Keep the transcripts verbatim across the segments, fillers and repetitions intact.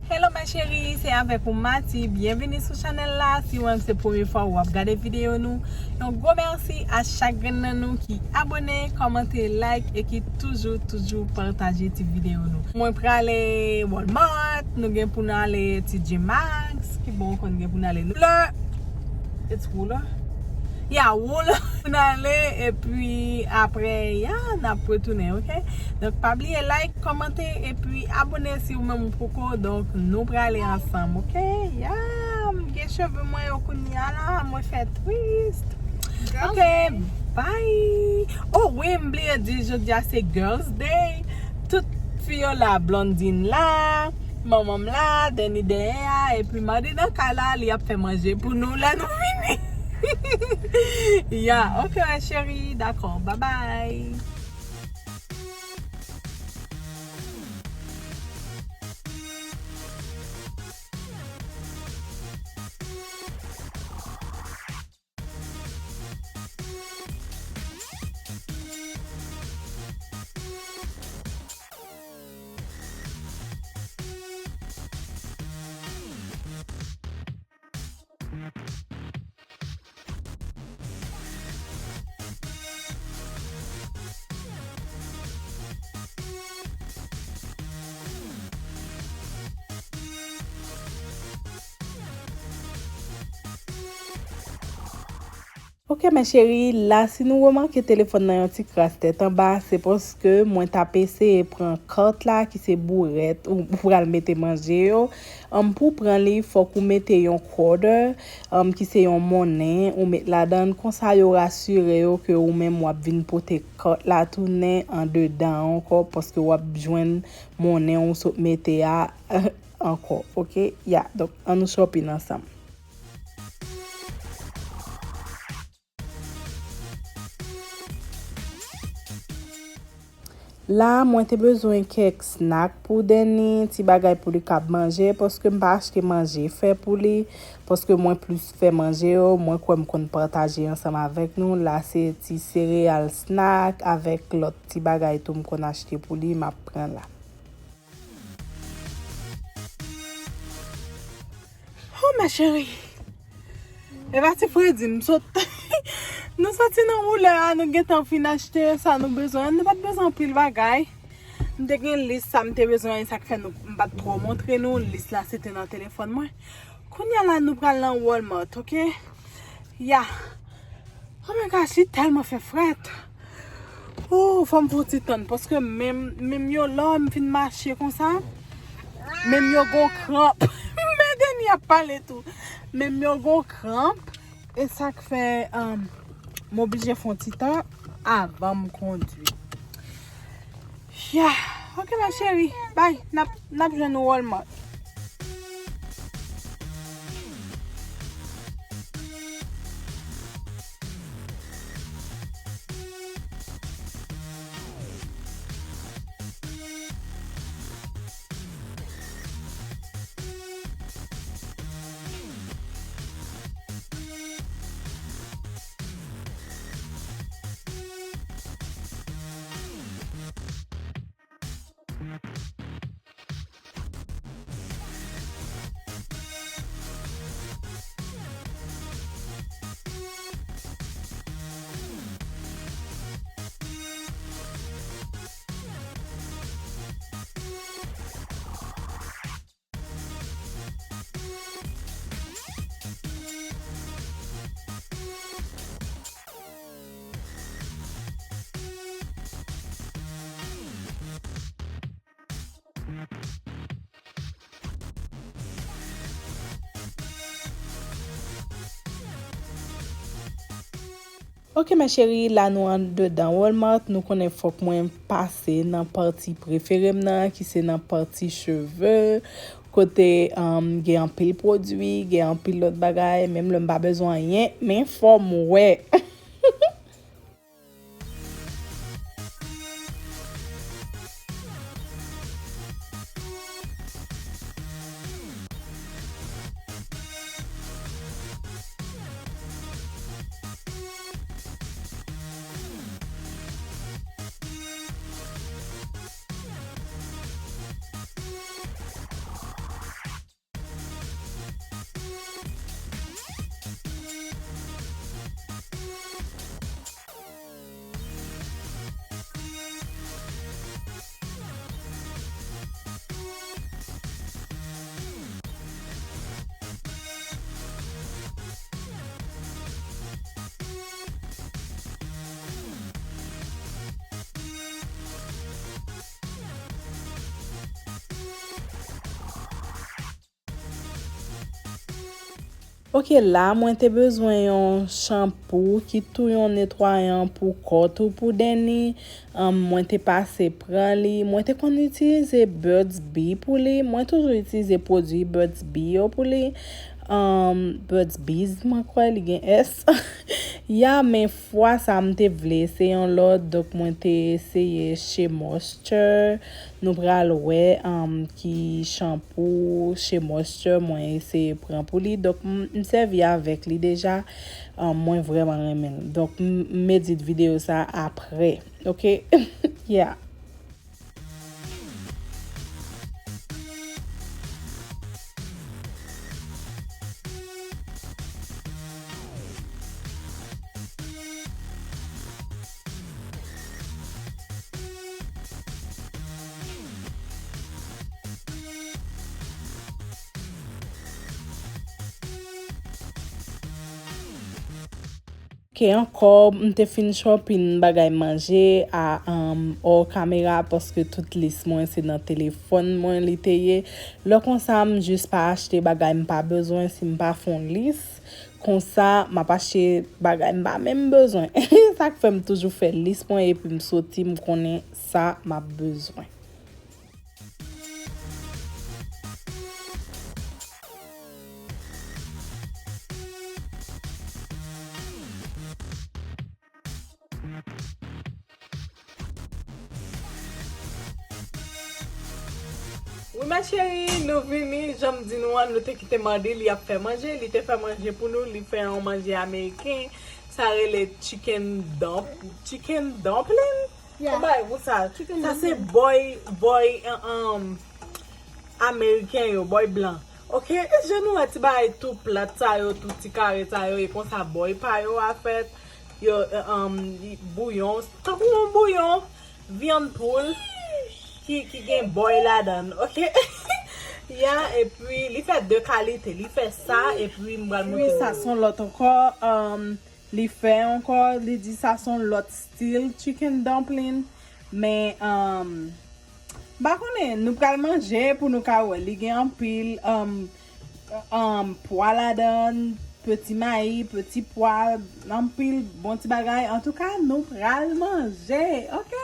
Hello ma chérie, se avèk ou Mati. Byenvini sou chanèl la. Si ou menm se premye fwa w ap gade videyo nou, yon gwo mèsi a chak grenn nan nou ki abone, kòmante, like e ki toujou, toujou pataje ti videyo nou. Mwen prale Walmart, nou gen pou n ale T J Maxx, ki bon, ou konn gen pou n ale Wooler. It's Wooler? Yeah, Wooler. Pou n ale, epi apre, ya, n ap retounen, oke? Donk, pa bliye like, kòmante, epi abone si ou menm ou poko. Donk, nou prale ansanm, oke? Ya, m gen cheve mwen yo kounye a la, mwen fè twist. Oke, bye. Oh, wi, m bliye di, jodi a se Girls Day. Tout fi yo la, Blondine la, manman m la, Danny dèyè a, epi Mardi nan kay la, li ap fè manje pou nou lè nou fini. Ya, oke, cheri, dakò, babay. Oke, ma chérie, la, si nou remake telefòn nan yon ti kras tèt anba, se paske mwen t ap eseye pran kat la, ki se bourèt, ou, ou pral mete manje yo. Ann, pou pran li, fòk ou mete yon quarter, ann, ki se yon monnen, ou met ladan l. Konsa, yo rasire yo ke ou menm w ap vin pote kat la tounen andedan ankò, paske w ap jwenn monnen ou sot mete a ankò, oke? Ya, donk, ann nou shopping ansanm. La, mwen te bezwen kèk snack pou Danny, ti bagay pou li kab manje, paske m pa achte manje fè pou li, paske mwen plis fè manje yo, mwen kwè m konn pataje ansanm avèk nou. La, se ti sereyal snack avèk lòt ti bagay tou m konn achte pou li, m ap pran la. Oh, ma chérie. E pa ti fredi, m sot. Nou soti nan Wooler a, nou gentan fin achte sa nou bezwen. Nou pa t bezwen anpil bagay. M te gen lis sa m te bezwen, e sa k fè nou, m pa t twò montre nou. Lis la, se te nan telefòn mwen. Kounye a la, nou pral nan Walmart, oke? Ya. Oh my gosh, li tèlman fè frèt. Oh, fò m fè yon ti tann, paske menm, menm yo, lè m fin mache konsa, menm yo gon kranp. Men Danny ap pale tou. Menm yo gon kranp, e sa k fè, um, m oblije fè yon ti tan avan m kondwi. Ya, oke, ma chérie. Bye. N ap, n ap jwenn ou Walmart. Ok, ma chérie, la nou andedan Walmart, nou konnen fòk mwen pase nan pati prefere m nan, ki se nan pati cheve, kote, um, gen anpil pwodui, gen anpil lòt bagay, menm lè m pa bezwen anyen, men fò m wè. Ok, la mwen te bezwen yon chanpou ki tou yon netwayan pou kò tou pou Danny. Um, mwen te pase pran li. Mwen te konn itilize Burt's Bee pou li. Mwen toujou itilize pwodui Burt's Bee yo pou li. Um, Burt's Bees, mwen kwè li gen S. Ya, men fwa sa m te vle eseye yon lòt, donk mwen te eseye Shea Moisture. Nou pral wè, um, ki chanpou Shea Moisture mwen eseye pran pou li. Donk, m, m sèvi avèk li deja. Um, mwen vrèman renmen l. Donk, m, m edit videyo sa apre. Ok? Yeah. Ok, ankò, m te fin shopping bagay manje a, um, hors caméra, paske tout lis mwen se nan telefòn mwen li te ye. Lè konsa, m jis pa achte bagay m pa bezwen si m pa fè yon lis. Konsa, m ap achte bagay m pa menm bezwen. Sa k fè m toujou fè lis mwen epi m soti, m konnen sa m ap bezwen. Wi, ma chérie, nou vini. Jan m di nou an, nou te kite Mandy, li ap fè manje. Li te fè manje pou nou. Li fè yon manje ameriken. Sa rele chicken dump, chicken dumpling? Yeah. Yon bagay pou sa. Chicken dump. Sa se bòy, bòy, um, um, ameriken yo, bòy blan. Ok, jan nou wè ti bagay tou plat sa yo, tou ti kare sa yo, e konsa bòy pa yo a fèt. Yo, um, bouyon, tankou yon bouyon, vyann poul, ki, ki gen bòy ladan l, ok? Ya, epi li fè de kalite, li fè sa, epi m pral montre nou. Wi, sa se yon lòt ankò, um, li fè ankò, li di sa se yon lòt stil chicken dumpling, men, um, m pa konnen, nou pral manje pou nou ka wè. Li gen anpil, um, um, pwa ladan, peti mayi, peti pwa, anpil bon ti bagay. Antouka, nou pral manje, ok?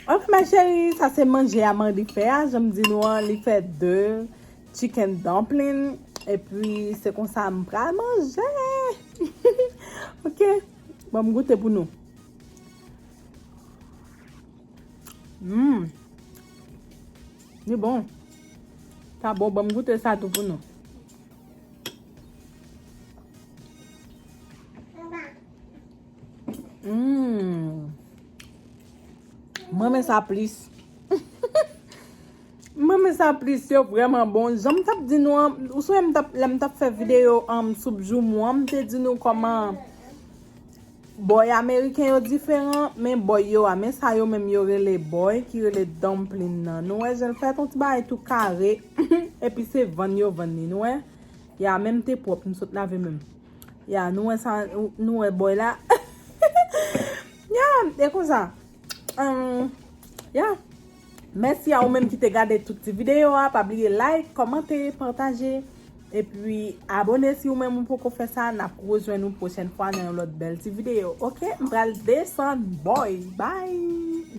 Ok, ma chérie, sa se manje a Mandy fè a. Jan m di nou an, li fè de chicken dumpling. Epi, se konsa m pral manje. Ok, ban m goute pou nou. Mm. Li bon. Sa bon, ban m goute sa tou pou nou. Mm. Mwen renmen sa plis. Mwen renmen sa plis, yo vrèman bon. Jan m t ap di nou an, ou sonje m t ap, lè m t ap fè videyo, um, soup joumou an, m te di nou kòman bòy ameriken yo diferan, men bòy yo a, men sa yo menm yo rele bòy, ki rele dumpling nan. Nou wè jan l fèt, yon ti bagay tou kare, epi se vann yo vann li, nou wè. Ya, menm te pwòp, m sot lave menm. Ya, nou wè sa, nou wè bòy la. Ya, e konsa. Um, ya. Mèsi a ou menm ki te gade tout ti videyo a. Pa bliye like, kòmante, pataje. Epi abone si ou menm ou poko fè sa. N ap rejwenn nou pwochèn fwa nan yon lòt bèl ti videyo. Ok, m pral desann. Bòy, bye.